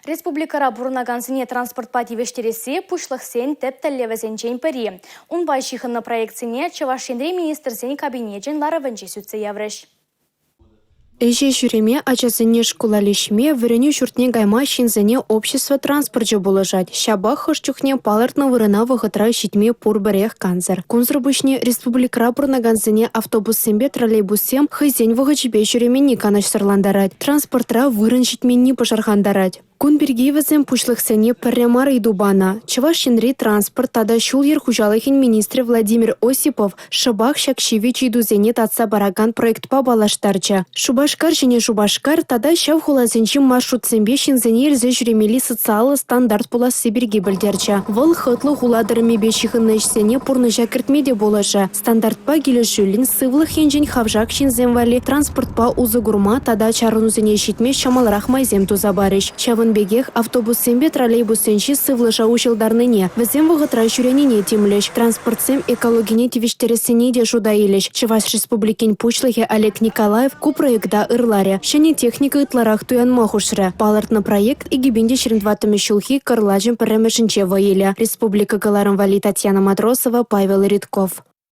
Республикӑра пурӑнакансене транспортпа тивӗҫтересси пуҫлӑхсен тӗп тӗллевӗсенчен пӗри. Унпа ҫыхӑннӑ проектсене Чӑваш Енри Министрсен Кабинечӗн ларӑвӗнче сӳтсе яврӗҫ. Ӗҫе ҫӳреме, ачасене шкула леҫме, вӗренӳ ҫуртне кайма ҫынсене общество транспорчӗ пулӑшать. Ҫапах хӑш чухне палӑртнӑ вырӑна вӑхӑтра ҫитме пур-пӗрех кансӗр. Кунсӑр пуҫне республикӑра пурӑнакансене автобуссемпе троллейбуссем хӑйсен вӑхӑчӗпе ҫӳременни канӑҫсӑрлантарать. Транспортра вырӑн ҫитменни пӑшӑрхантарать. Кун пирки вӗсем пуҫлӑхсене пӗрре мар ыйту панӑ. Чӑваш Енри транспорт тата ҫул-йӗр хуҫалӑхӗн министрӗ Владимир Осипов шӑпах ҫак ҫивӗч ыйтусене татса паракан проектпа паллаштарчӗ. Шупашкар Ҫӗнӗ Шупашкар тата ҫав хуласенчи маршрутсемпе ҫынсене илсе ҫӳремелли социаллӑ стандарт пуласси пирки пӗлтерчӗ. Вӑл хӑтлӑ хула тӑрӑмӗпе ҫыхӑннӑ ӗҫсене пурнӑҫа кӗртме те пулӑшӗ. Стандартпа килӗшӳллӗн сывлӑх енчен хавшак ҫынсем валли транспортпа усӑ курма тата чарӑнусене ҫитме ҫӑмӑлрах майсем туса парӗҫ. Ҫавӑн пекех автобуссемпе троллейбуссенчи сывлӑша уҫӑлтарнине, вӗсем вӑхӑтра ҫӳренине тимлӗҫ. Транспортсем экологине тивӗҫтерессине те шута илӗҫ. Чӑваш Республикин Пуҫлӑхӗ Олег Николаев ку проекта ырларӗ, ҫӗнӗ техника ытларах туянма хушрӗ. Палӑртнӑ проект 2024 ҫулхи кӑрлачӑн пӗрремӗшӗнче вӑй илӗ. Республика кӑларӑм валли Татьяна Матросова, Павел Ритков.